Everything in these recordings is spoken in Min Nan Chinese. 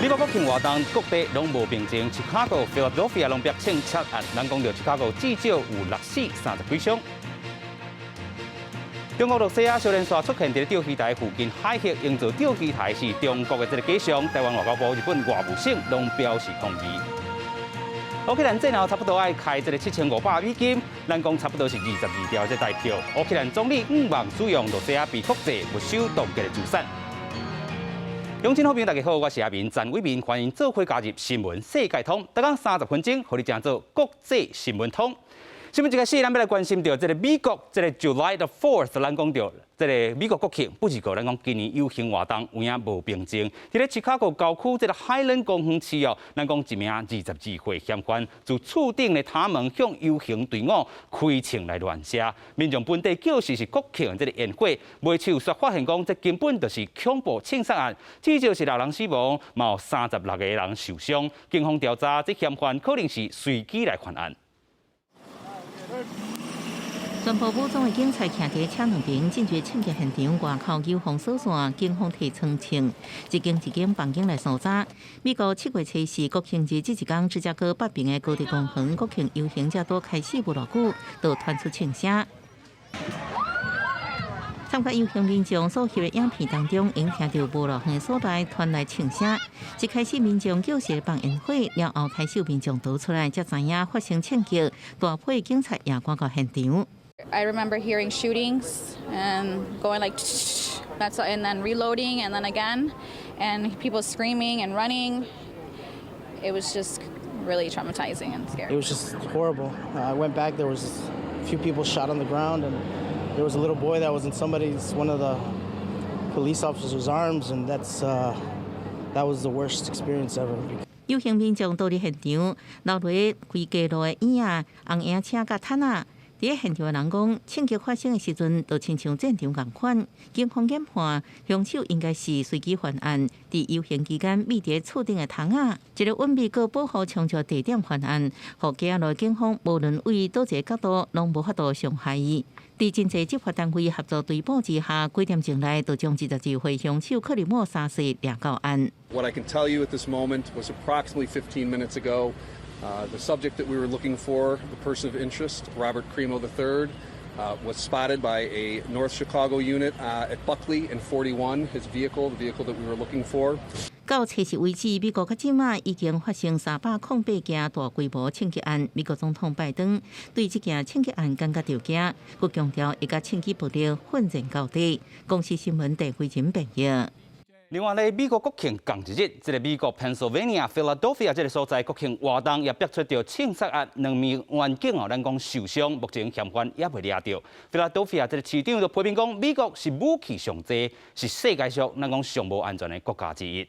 美國國慶活動各地攏無平靜，Chicago、Philadelphia 攏爆槍殺案，咱講著芝加哥至少有六死三十幾傷。中國羅西亞小連續出現佇釣魚台附近海域，營造釣魚台是中國的這個假象。台灣外交部、日本外務省攏表示抗議。烏克蘭戰後差不多愛開這個7500美金，咱講差不多是22兆這代票。烏克蘭總理向望使用羅西亞被國際沒收凍結的資產。鄉親好朋友大家好，我是阿明陳偉民，歡迎做伙加入新聞世界通，逐工30分鐘，予你成做國際新聞通。新聞一開始，咱欲來關心著這個美國這個 July the Fourth，咱講著這個美國國慶，不是過咱講今年遊行活動有影無平靜。佇咧芝加哥郊區這個海倫公園市哦，咱講一名22歲嫌犯自厝頂的塔門向遊行隊伍開槍來亂射，民眾本底叫是國慶這個煙火，媒體煞發現講這根本就是恐怖槍殺案，至少是六人死亡，嘛有36個人受傷。警方調查，這嫌犯可能是隨機來犯案。全部武裝的警察徛佇車兩邊，進入槍擊現場外口遊防疏散，警方提槍槍，一間一間房間來搜查。美國7月24國慶日這一天，芝加哥北邊的高迪公園國慶遊行才拄開始無偌久，就傳出槍聲。參加遊行民眾所翕的影片當中，𪜶聽著無偌遠所在傳來槍聲。一開始民眾叫是放煙火，了後開始有民眾逃出來，才知影發生槍擊，大批警察也趕到現場。 I remember hearing shootings and going like that's and then reloading and then again and people screaming and running. It was just really traumatizing and scary. It was just horrible. I went back. There was a few people shot on the ground, and there was a little boy that was in somebody's one of the police officers' arms, and that was the worst experience ever. 遊行民眾到佇現場，留佇規街路的椅仔、紅營車佮毯仔。佇現場的人講，槍擊發生的時陣，就親像戰場仝款。警方研判，兇手應該是隨機犯案，佇遊行期間覕佇厝頂的窗仔，一個隱秘閣保護槍擊地點犯案，予街仔路警方無論對佗一个角度，攏無法度傷害伊。佇真濟執法單位合作追捕之下，幾點鐘內就將22歲兇手克里莫三世掠到案。 What I can tell you at this moment was approximately 15 minutes ago, the subject that we were looking for, the person of interest, Robert Crimo III, was spotted by a North Chicago unit at Buckley and 41, his vehicle, the vehicle that we were looking for. 到初四為止，美國到這馬已經發生308件大規模槍擊案。美國總統拜登對這件槍擊案感覺著驚，閣強調會共槍支暴力奮戰到底。公視新聞鄭慧仁編譯。另外咧，美國國慶仝一日，這個美國 Pennsylvania Philadelphia 這個所在國慶活動也爆出著槍殺案，兩名員警哦，咱講受傷，目前嫌犯猶未掠著。Philadelphia 這個市長就批評講，美國是武器上濟，是世界上咱講上無安全的國家之一。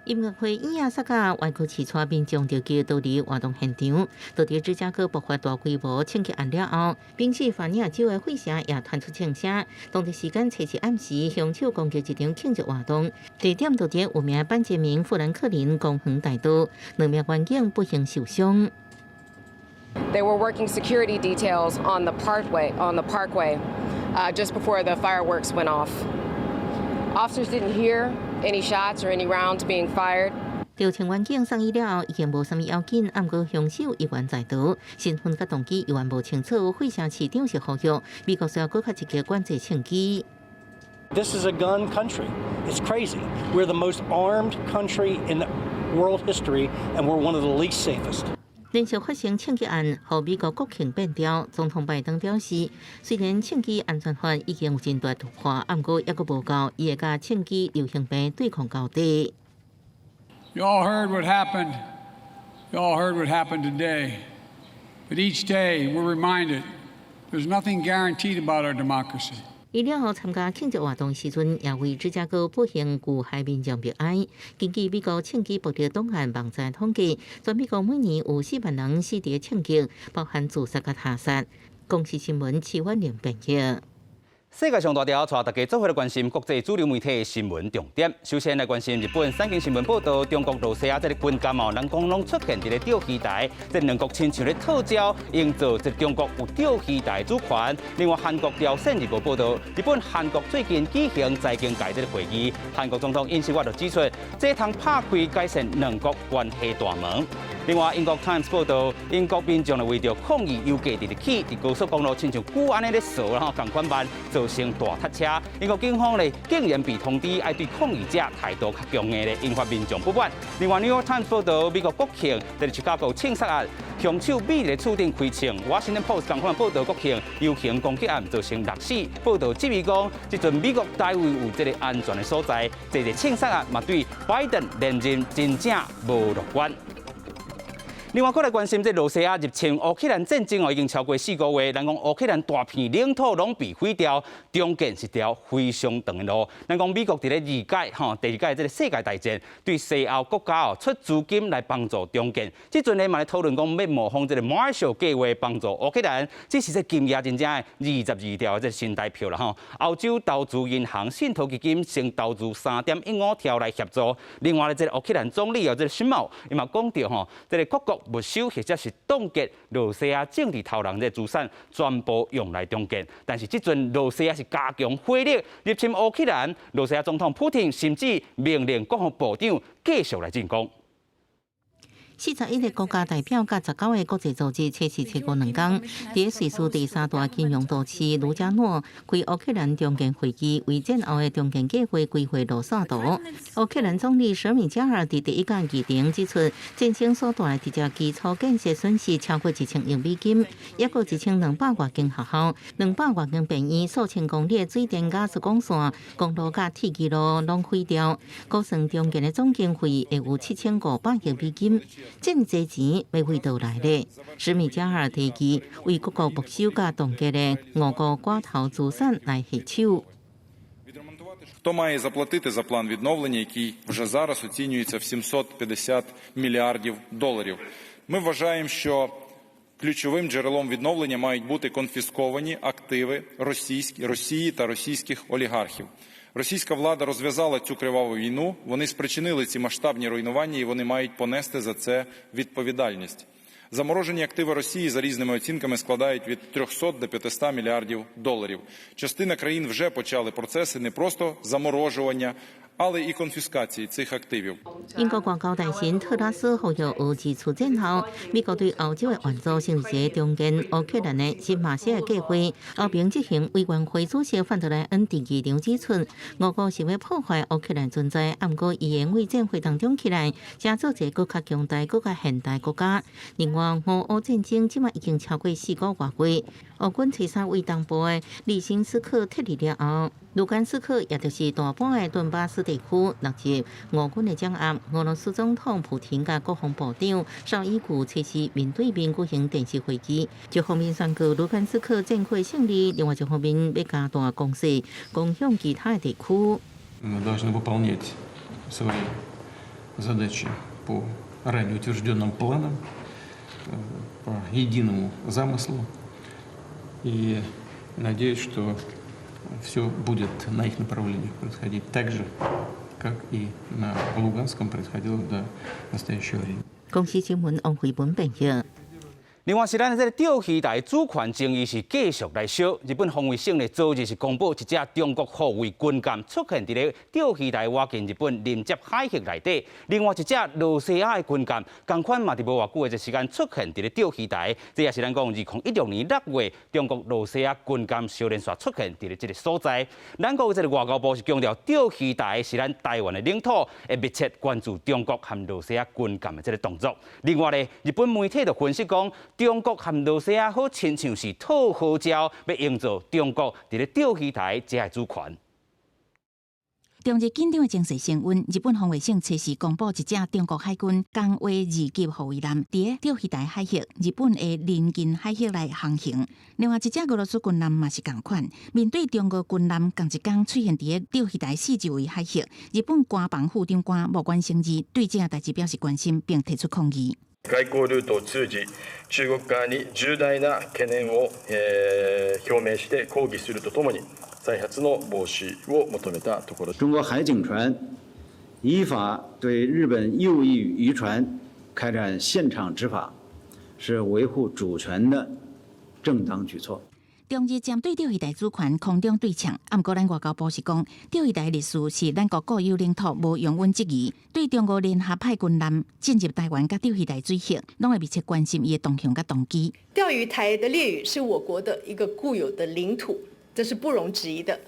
音樂會椅仔塞甲歪曲市帶民眾就叫逃離活動現場，到佇芝加哥爆發大規模槍擊案了後，賓夕法尼亞州的費城也傳出槍聲。當地時間初四暗時，兇手攻擊一場慶祝活動，地點就佇有名班傑明富蘭克林公園大道，兩名員警不幸受傷。 They were working security details on the parkway just before the fireworks went off. Officers didn't hear any shots or any rounds being fired. 著槍員警送醫了後，已經無啥物要緊，毋過兇手依然在逃，身份佮動機猶原無清楚。費城市長是呼籲美國需要閣較積極管制槍支。 This is a gun country. It's crazy. We're the most armed country in world history, and we're one of the least safest. 連續發生槍擊案，予美國國慶變調。總統拜登表示，雖然槍支安全法已經有真大突破，毋過猶閣無夠，伊會共槍支流行病對抗到底。 You all heard what happened. You all heard what happened today. But each day we're reminded there's nothing guaranteed about our democracy. 伊了後參加慶祝活動時陣，也為芝加哥不幸遇害民眾默哀。根據美國槍支暴力檔案網站統計，全美國每年有4萬人死佇槍擊，包含自殺佮他殺。公視新聞齊婉玲編譯。世界上大條，帶大家做伙來關心國際主流媒體的新聞重點。首先來關心日本產經新聞報道，中國羅西亞這个軍艦哦，人講攏出現佇咧釣魚台，這兩國親像咧套招，營造這中國有釣魚台主權。另外，韓國朝鮮日報報道，日本、韓國最近舉行財經界這个會議，韓國總統尹錫悅就指出，這通拍開改善兩國關係大門。另外，英國 Times 報道，英國民眾為著抗議油價直直起，佇高速公路親像龜按呢咧趖啦吼，仝款慢，造成大塞車。英國警方咧竟然被通知愛對抗議者態度較強硬咧，引發民眾不滿。另外，New York Times 報道，美國國慶佇芝加哥槍殺案，兇手覕佇厝頂開槍。Washington Post 仝款報道，國慶遊行攻擊案造成六死。報道質疑講，這陣美國佗位有這个安全的所在，這个槍殺案嘛對拜登連任真正無樂觀。另外，閣來關心這羅西亞入侵烏克蘭戰爭哦，已經超過4個月。人講烏克蘭大片領土攏被毀掉，重建是條非常長的路。人講美國佇咧二屆吼，第二屆這个世界大戰，對西歐國家哦出資金來幫助重建。這陣咧嘛咧討論講欲模仿這个 Marshall 計畫幫助烏克蘭，只是這金額真正22兆的這新台票啦吼。歐洲投資銀行信託基金先投資3.15兆來協助。另外咧，這个烏克蘭總理哦，這个辛茂伊嘛講著吼，這个各國沒收或者是凍結羅西亞政治頭人的資產，全部用來重建。但是這陣羅西亞是加強火力入侵烏克蘭，羅西亞總統普廷甚至命令國防部長繼續來進攻。 41个國家代表佮19个國際組織，初四、初五兩工，佇瑞士第三大金融都市盧加諾開烏克蘭重建會議，為戰後的重建計劃規劃路線圖。烏克蘭總理舍米加爾佇第一講議程指出，戰爭所帶來直接基礎建設損失超過1000億美金，抑閣1200外間學校、200外間病院、數千公里的水電瓦斯管線、公路佮鐵枝路攏毀掉，估算重建的總經費會有7500億美金。這麼濟錢欲佗位來咧？史米加爾提議為各國沒收佮凍結的俄國寡頭資產來下手。 Хто має заплатити за план відновлення, який вже зараз оцінюється в 750 мільярдів доларів? Ми вважаємо, що ключовим джерелом відновлення мають бути конфісковані активи Росії та російських олігархів. Російська влада розв'язала цю криваву війну, вони спричинили ці масштабні руйнування і вони мають понести за це відповідальність. Заморожені активи Росії за різними оцінками складають від 300 до 500 мільярдів доларів. Частина країн вже почали процеси не просто заморожування, але і конфіскації цих активів. 英國外交大臣特拉斯呼籲俄支持戰後，美國對歐洲的援助成為一個重建烏克蘭的新馬歇爾計劃。歐盟執行委員會主席范德萊恩佇議場指出，俄國是欲破壞烏克蘭存在，毋過伊會為戰火當中起來，成做一個閣較強大、閣較現代國家。另外，俄烏戰爭這馬已經超過4個外月，俄軍初三對東部的利辛斯克撤離了後，盧甘斯克也就是大半的頓巴斯地區納入俄軍的掌握。俄羅斯總統普廷佮國防部長紹伊古初四面對面舉行電視會議，一方面宣告盧甘斯克戰果勝利，另外一方面欲加大攻勢，攻向其他的地區。 Мы должны выполнять свои задачи по ранее утвержденным планам, по единому замыслу. И надеюсь, что все будет на их направлениях происходить так же, как и на Луганском происходило до настоящего времени. 公視新聞王慧文編譯。另外是咱這个釣魚台主權爭議是繼續來燒。日本防衛省呢，昨日是公布一隻中國護衛軍艦出現佇咧釣魚台外近日本鄰接海域內底。另外一隻羅西亞的軍艦，仝款嘛佇無偌久的這時間出現佇咧釣魚台。這也是咱講2016年6月中國羅西亞軍艦相連紲出現佇咧這个所在。咱國這个外交部是強調釣魚台是咱台灣的領土，會密切關注中國和羅西亞軍艦的這个動作。另外呢，日本媒體就分析講，中國和羅西亞好親像是套好招，欲營造中國佇咧釣魚台這个主權。中日緊張的情勢升溫，日本防衛省初四公布一隻中國海軍江華二級護衛艦佇釣魚台海域，日本的鄰近海域內航行。另外一隻俄羅斯軍艦嘛是仝款，面對中國軍艦仝一工出現佇釣魚台四周圍海域，日本官房副長官木原誠二對這個代誌表示關心，並提出抗議。外交ルートを通じ中國側に重大な懸念を表明して抗議するとともに再発の防止を求めたところ。中國海警船依法對日本右翼漁船開展現場執法，是維護主權的正當舉措。中日針對釣魚台主權空中對嗆，啊，毋過咱外交部是講，釣魚台歷史是咱國固有領土，無容阮質疑。對中俄聯合派軍艦進入台灣佮釣魚台水域，攏會密切關心伊的動向佮動機。釣魚台的列嶼是我國的一個固有的領土，這是不容置疑的。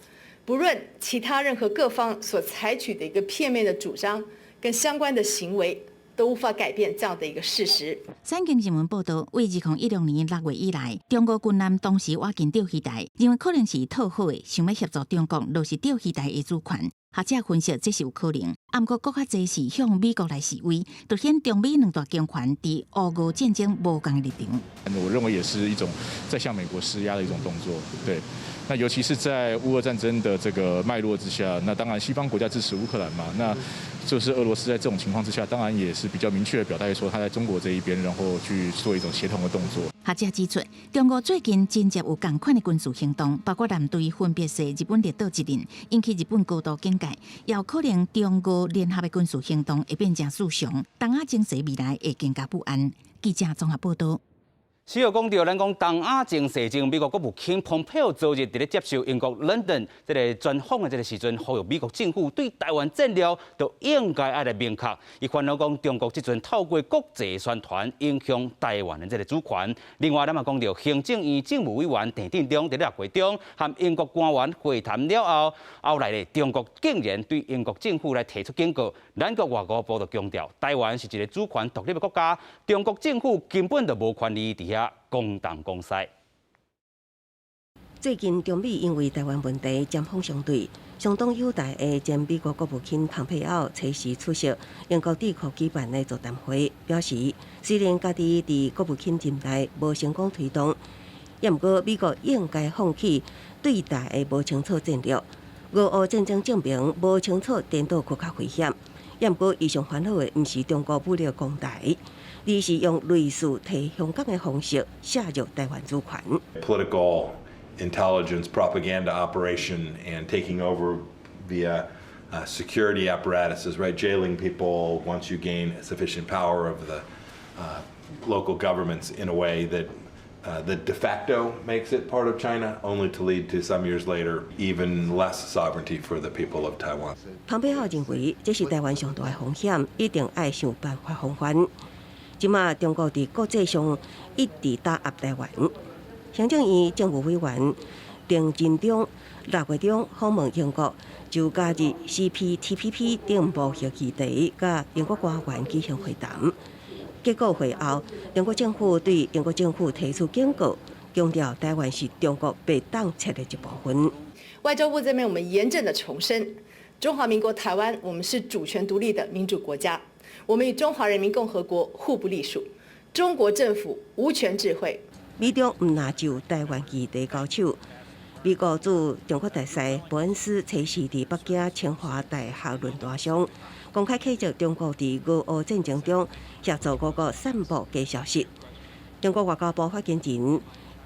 不論其他任何各方所採取的一個片面的主張跟相關的行為，都無法改變這樣的一個事實。產經新聞報導，為2016年6月以來，中國軍艦同時倚近釣魚台，認為可能是套好的，想欲協助中國落實釣魚台的主權。學者分析，這是有可能。啊，毋過閣較濟是向美國來示威，凸顯中美兩大強權佇烏俄戰爭無仝立場。我認為也是一種在向美國施壓的一種動作。對，那尤其是在烏俄戰爭的這個脈絡之下，那當然西方國家支持烏克蘭嘛，那就是俄羅斯在這種情況之下，當然也是比較明確的表態說他在中國這一邊，然後去做一種協同的動作。學者指出，中國最近真正有仝款的軍事行動，包括艦隊分別踅日本列島一陣，引起日本高度警戒，也有可能中俄聯合的軍事行動會變成異常，東亞情勢未來會更加不安。記者綜合報導。是有講著，咱講東亞情勢中，美國國務卿蓬佩奧昨日佇咧接受英國倫敦這个專訪的這个時陣，呼籲美國政府對台灣戰略都應該愛來明確。伊煩惱講，中國這陣透過國際宣傳影響台灣的這个主權。另外，咱嘛講著行政院政務委員鄭振中佇咧6月中和英國官員會談了後，後來咧中國竟然對英國政府來提出警告。咱國外交部就強調，台灣是一个主權獨立的國家，中國政府根本就無權利佇遐講東講西。最近中美因為台灣問題針鋒相對，相當友台的前美國國務卿蓬佩奧初時出席英國智庫舉辦的座談會，表示雖然家己佇國務卿任內無成功推動，也毋過美國應該放棄對台的無清楚戰略。俄烏戰爭證明無清楚顛倒閣較危險，也毋過伊上煩惱的毋是中國武力攻台，而是用類似提香港的方式削弱台灣主權。 Political intelligence propaganda operation and taking over via security apparatuses, right? Jailing people once you gain sufficient power over the local governments in a way that de facto makes it part of China, only to lead to some years later even less sovereignty for the people of Taiwan. 蓬佩奧認為這是台灣上大的風險，一定愛想辦法防範。這馬中國佇國際上一直打壓台灣。行政院政務委員鄭振中6月中訪問英國，就加入 CPTPP 等貿易議題，佮英國官員舉行會談。結果會後，中國政府對英國政府提出警告，強調台灣是中國袂當切的一部分。外交部這邊，我們嚴正的重申，中華民國台灣，我們是主權獨立的民主國家，我們與中華人民共和國互不隸屬，中國政府無權置喙。美中毋若就台灣議題交手，美國駐中國大使伯恩斯初時佇北京清華大學論壇上公開譴責中國佇俄烏戰爭中協助俄國散布假消息。中國外交部發言人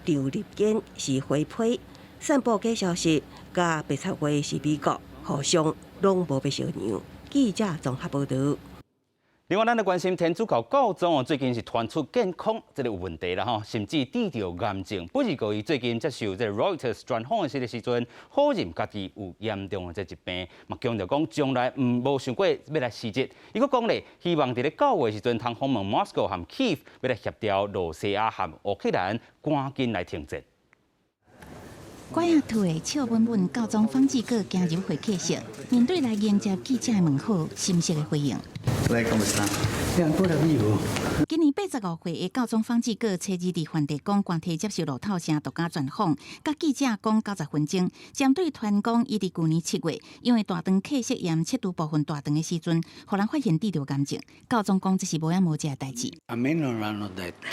趙立堅是回批散布假消息，佮白賊話是美國，互相攏無欲相讓。記者綜合報導。另外，咱來關心天主教教宗哦，最近是傳出健康這个有問題啦吼，甚至得著癌症。不過伊最近接受這个 Reuters 專訪的這个時陣，否認家己有嚴重的這疾病，嘛強調講從來毋無想過欲來辭職。伊閣講咧，希望佇咧9月時陣通訪問莫斯科和基輔，欲來協調羅西亞和烏克蘭趕緊來停戰。拐仔拄的笑穩穩，教宗方濟各行入會客室，面對來迎接記者的問號，深色的回應。今年85歲的教宗方濟各，初二佇梵蒂岡官邸接受路透社獨家專訪，佮記者講90分鐘，針對傳講伊佇舊年7月因為大腸憩室炎切除部分大腸的時陣，予人發現得著癌症。教宗講這是無影無跡的代誌。 A me non l'hanno detto.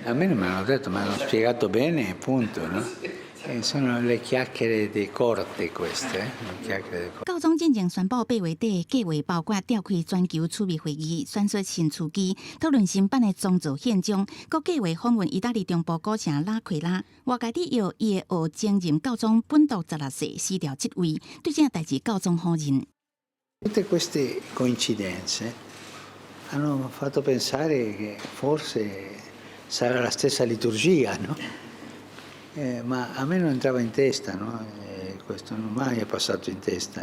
A me non me l'hanno detto, me l'hanno spiegato bene, punto, no? Sono le chiacchiere di corte queste, le chiacchiere di corte. 教宗進前宣布八月底計劃包括召開全球儲備會議，選出新樞機，討論新版的宗座憲章，閣計劃訪問意大利中部古城拉奎拉。外界指伊會予前任教宗本篤十六世辭掉職位，對這代誌教宗否認。 Tutte queste coincidenze hanno fatto pensare che forse sarà la stessa liturgia, no? Ma a me non entrava in testa, no? Questo non mai è passato in testa.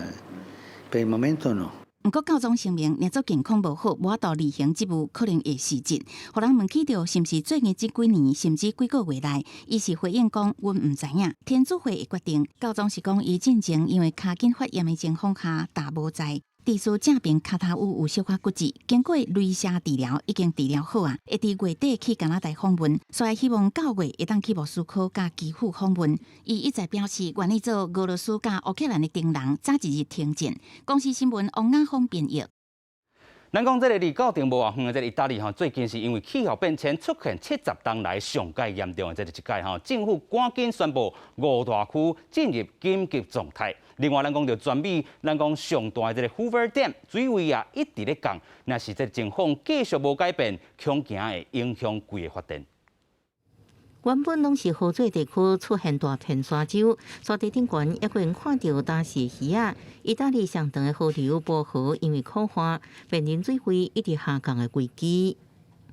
Per il momento no. 毋過教宗聲明，若做健康無好，無法度履行職務，可能會辭職。予人問起著，是毋是最近這幾年，甚至幾個月內，伊是回應講，阮毋知影，天主會會決定。教宗是講，伊進前因為跤筋發炎的情況下，踏無在。治師正爿跤頭趺有小可骨折，經過雷射治療，已經治療好啊，會佇月底去加拿大訪問，所以希望九月會當去莫斯科佮基輔訪問。伊一再表示願意做俄羅斯佮烏克蘭的中人，早一日停戰。公視新聞王亞峰編譯。咱講這个離教廷無偌遠的這个意大利吼，最近是因為氣候變遷出現70冬來上蓋嚴重的這个一屆吼，政府趕緊宣布五大區進入緊急狀態。另外，咱講著全美，咱講上大的這个 Hoover Dam 水位啊一直咧降，若是這个情況繼續無改變，恐驚會影響規个發電。原本攏是河水地區出現大片沙洲，沙地頂懸猶閣會看著焦死魚仔。意大利上長的河流波河因為苦旱，面臨水位一直下降的危機。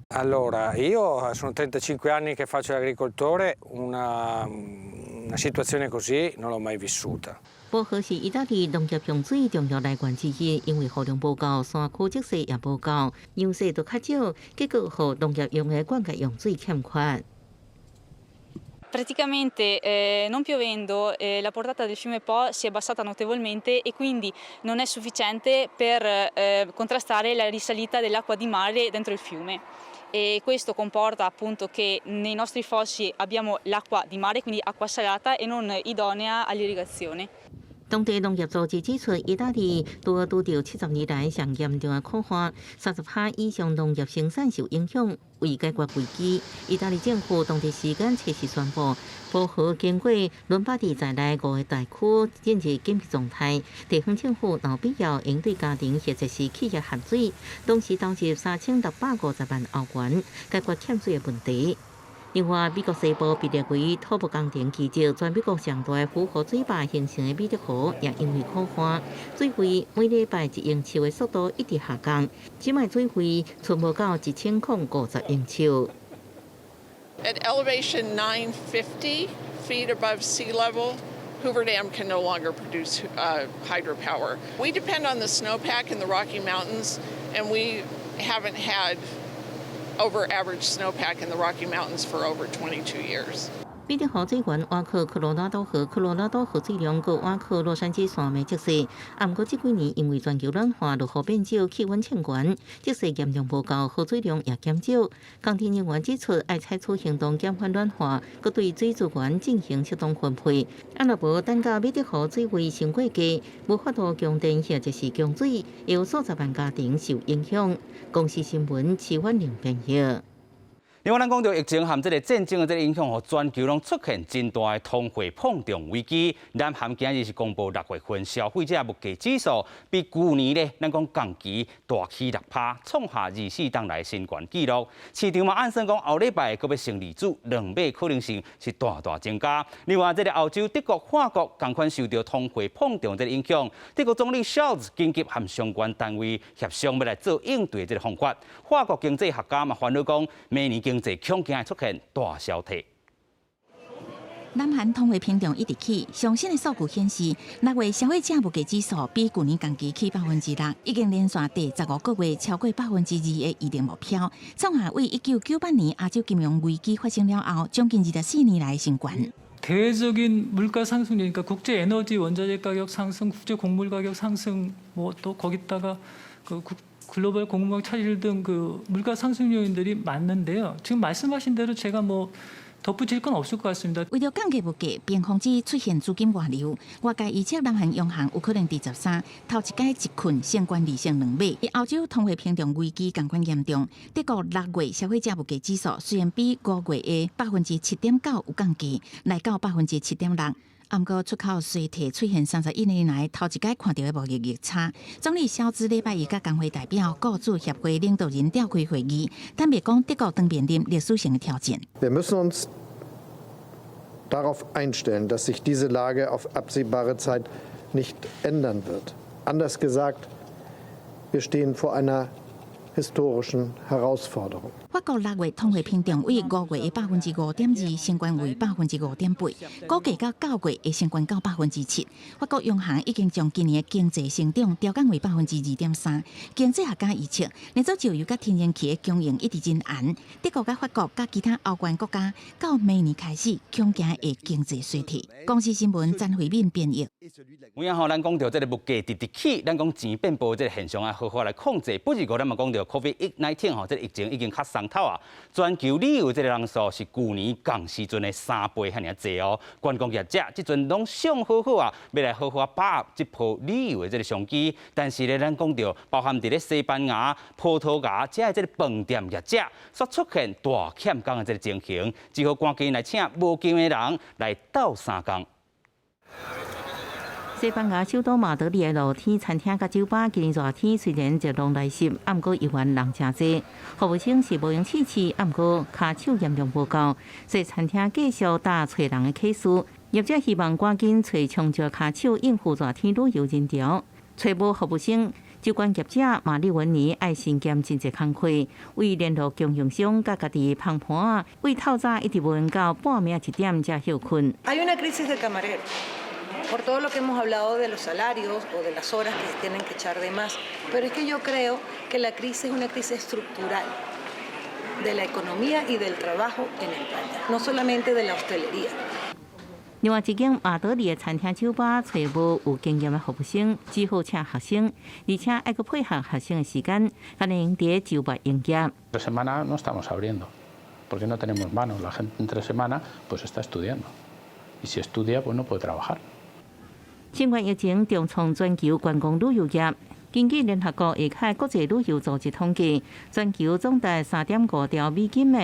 Allora, io sono 35 anni che faccio l'agricoltore, una situazione così non l'ho mai vissuta. 波河是意大利農業用水重要來源之一，因為雨量無夠，山區積水也無夠，降水都較少，結果予農業用的灌溉用水欠缺。 Praticamente non piovendo la portata del fiume Po si è abbassata notevolmente e quindi non è sufficiente per contrastare la risalita dell'acqua di mare dentro il fiume. E questo comporta appunto che nei nostri fossi abbiamo l'acqua di mare, quindi acqua salata e non idonea all'irrigazione. 當地農業組織指出，意大利拄拄著70年來上嚴重的苦旱，30%以上農業生產受影響。為解決危機，意大利政府當地時間測試宣布，波河經過倫巴第在內五個大區進入緊急狀態。地方政府若有必要應對家庭或者是企業限水，同時投入3650萬歐元解決欠水的問題。另外，美國西部被列為土木工程奇蹟，全美國上大的府河水壩形成的彼得河，也因為苦旱，水位每禮拜1英尺的速度一直下降，這擺水位賰無到1050英尺。 At elevation 950 feet above sea level, Hoover Dam can no longer produce hydropower. We depend on the snowpack in the Rocky Mountains, and we haven't had over average snowpack in the Rocky Mountains for over 22 years. 彼得河水源倚靠科羅拉多河，科羅拉多河水量閣倚靠洛杉磯山脈積水。啊，毋過這幾年因為全球暖化、落雨變少、氣溫升懸，積水嚴重無夠，河水量也減少。工程人員指出，愛採取行動減緩暖化，閣對水資源進行適當分配。啊，若無等到彼得河水位傷過低，無法度供電或者是供水，會有數十萬家庭受影響。公視新聞，徐婉玲編譯。另外，咱講著疫情和這个戰爭的這个影響，予全球攏出現真大的通貨膨脹危機。南韓今日是公布六月份消費者物價指數，比舊年咧，咱講同期大起6%，創下24冬來新懸紀錄。市場嘛按算講後禮拜閣欲升利子兩碼可能性是大大增加。另外，這个歐洲德國、法國仝款受著通貨膨脹這个影響，德國總理肖茲緊急和相關單位協商，欲來做應對這个方法。法國經濟學家嘛煩惱講，明年經濟恐驚會出現大衰退。南韓通貨膨脹一直起，上新的數據顯示，六月消費者物價指數比舊年同期起6%，已經連續第15個月超過2%的預定目標，創下為1998年亞洲金融危機發生了後，將近24年來新懸。 대외적인 물가 상승이니까 국제 에너지 원자재 가격 상승, 국제 곡물 가격 상승, 뭐 또 거기다가 그 글로벌 공급망 차질 등 그 물가 상승 요인들이 많는데요. 지금 말씀하신 대로 제가 뭐 덧붙일 건 없을 것 같습니다. 為著降低物價，並防止出現資金外流，外界預測南韓央行有可能佇13頭一擺一吮升懸利息2碼。歐洲通貨膨脹危機仝款嚴重，德國6月消費者物價指數雖然比5月的7.9%有降低，來到7.6%。毋過出口衰退出現31年來頭一擺看著的貿易逆差。總理蕭茲禮拜一佮工會代表、雇主協會領導人召開會議，坦白講，德國當面臨歷史性的挑戰。 Wir müssen uns darauf einstellen, dass sich diese Lage auf absehbare Zeit nicht ändern wird. Anders gesagt, wir stehen vor einer historischen Herausforderung. 法國6月通貨膨脹為5月的5.2%升懸為5.8%，估計到9月會升懸到7%。法國央行已經將今年的經濟成長調降為2.3%。經濟學家預測，連做石油佮天然氣的供應一直真絚，德國佮法國佮其他歐元國家到明年開始恐驚會經濟衰退。公視新聞詹慧敏編譯。有影吼，咱講著這个物價直直起，咱講錢變薄這个現象啊，好好來控制。不是過，咱嘛講著 COVID-19 吼，這个疫情已經較鬆透啊。全球旅遊這个人數是舊年仝時陣的3倍遐爾濟哦。觀光業者這陣攏想好好啊，欲來好好把握這波旅遊的這个商機。但是咧，咱講著包含佇咧西班牙、葡萄牙這的這个飯店業者，煞出現大欠工的這个情形，只好趕緊來請無經驗的人來鬥相共。西班牙首都馬德里的露天餐廳佮酒吧，今年熱天雖然熱浪來襲，毋過猶原人誠濟。服務生是無閒試試，毋過跤手嚴重無夠，所以餐廳繼續搭揣人的啟事。業者希望趕緊揣充足跤手應付熱天旅遊人潮。揣無服務生，酒館業者馬麗文尼愛身兼真濟工課，為聯絡供應商佮家己捧盤，為透早一直無閒到半暝1點才歇睏。 Hay una crisis de camareros por todo lo que hemos hablado de los salarios o de las horas que se tienen que echar de más, pero es que yo creo que la crisis es una crisis estructural de la economía y del trabajo en España, no solamente de la hostelería. 另外一間馬德里的餐廳酒吧，揣無有經驗的服務生，只好請學生，而且愛閣配合學生的時間，才能佇酒吧營業。 Entre semana no estamos abriendo, porque no tenemos manos. La gente entre semana pues está estudiando. Y si estudia, pues no puede trabajar. 新冠疫情重創全球觀光旅遊業。根據聯合國下國際旅遊組織統計，全球總值3.5兆美金的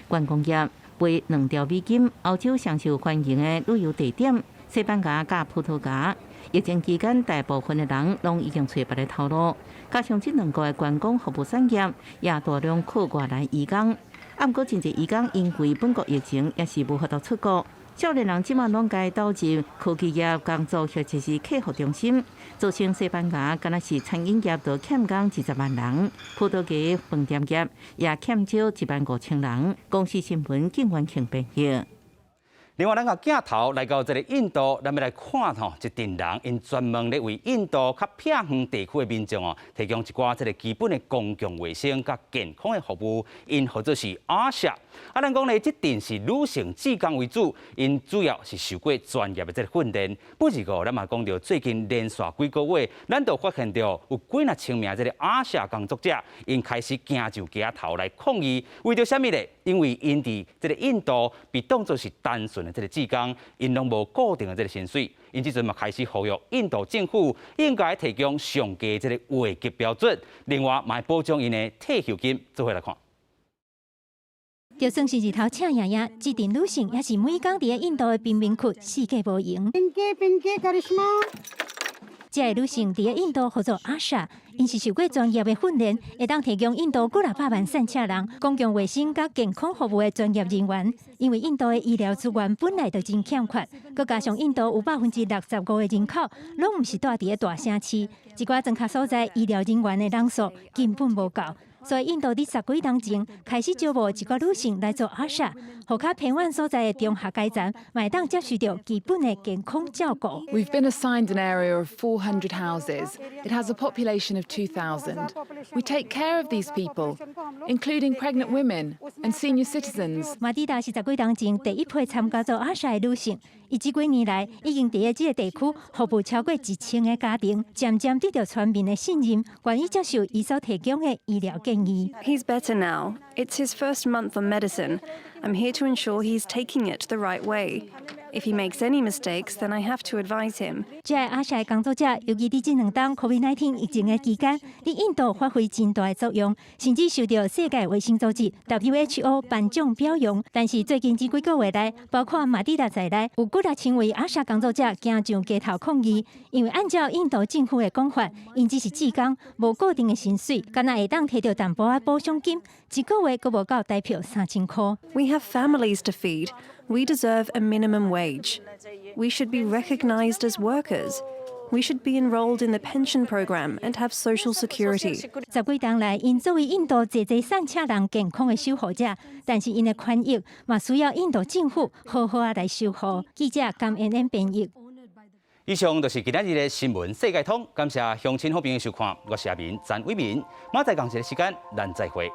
觀光業，賠2兆美金。歐洲上受歡迎的旅遊地點，西班牙佮葡萄牙，疫情期間大部分的人攏已經揣別个頭路，加上這兩國的觀光服務產業也大量靠外來移工。啊，毋過真濟移工因為本國疫情也是無法度出國。少年人這馬攏該投入科技業工作，或者是客服中心。造成西班牙敢若是餐飲業就欠工20萬人，葡萄牙飯店業也欠少1萬5千人。公視新聞景元慶編譯。另外，咱共鏡頭來到這个印度，咱欲來看吼，一陣人𪜶專門咧為印度較偏遠地區的民眾哦，提供一寡這个基本的公共衛生佮健康的服務，𪜶號做是阿莎。啊，咱講咧，這陣是女性志工為主，𪜶主要是受過專業的這个訓練。不是個，咱嘛講著最近連續幾個月，咱就發現著有幾若千名這个阿莎工作者，𪜶開始行上街頭來抗議，為著啥物咧？因為𪜶佇這个印度被當作是單純的這个志工，𪜶攏無固定的這个薪水，𪜶這陣嘛開始呼籲印度政府應該提供上低這个月給標準，另外嘛保障𪜶的退休金。做伙來看。就算是日頭赤炎炎，這陣女性也是每工佇印度的貧民窟四界無閒。這个女性佇印度號做阿莎，𪜶是受過專業的訓練，會當提供印度幾若百萬散赤人公共衛生佮健康服務的專業人員。因為印度的醫療資源本來就真欠缺，閣加上印度有65%的人口攏毋是蹛佇大城市，一寡莊跤所在醫療人員的人數根本無夠。所以印度佇十幾年前開始招募一寡女性來做阿莎，予較偏遠所在的中下階層，嘛會當接受著基本的健康照顧。 We've been assigned an area of 400 houses. It has a population of 2,000. We take care of these people, including pregnant women and senior citizens. 馬蒂達是十幾年前第一批參加做阿莎的女性，伊這幾年來已經佇這个地區服務超過1000个家庭，漸漸得著村民的信任，願意接受伊所提供的醫療建議。 He's better now. It's his first month on medicine. I'm here to ensure he's taking it the right way. If he makes any mistakes, then I have to advise him. 這个阿莎的工作者，尤其佇這兩冬 COVID-19 疫情的期間，佇印度發揮真大的作用，甚至受到世界衛生組織 WHO 頒獎表揚。但是最近這幾個月來，包括馬地達在內，有幾若千位阿莎工作者行上街頭抗議，因為按照印度政府的講法，𪜶只是志工，無固定的薪水，干焦會當提著淡薄仔補償金，一個月閣無夠台票3000箍。 We have families to feed. We deserve a minimum wage. We should be recognized as workers. We should be enrolled in the pension program and have social security. 十幾冬來，𪜶作為印度濟濟散赤人健康的守護者，但是𪜶的權益嘛需要印度政府好好仔來守護。記者甘恩恩編譯。以上就是今仔日的新聞世界通，感謝鄉親好朋友收看，我是阿明詹偉明，明仔載仝一个時間，咱再會。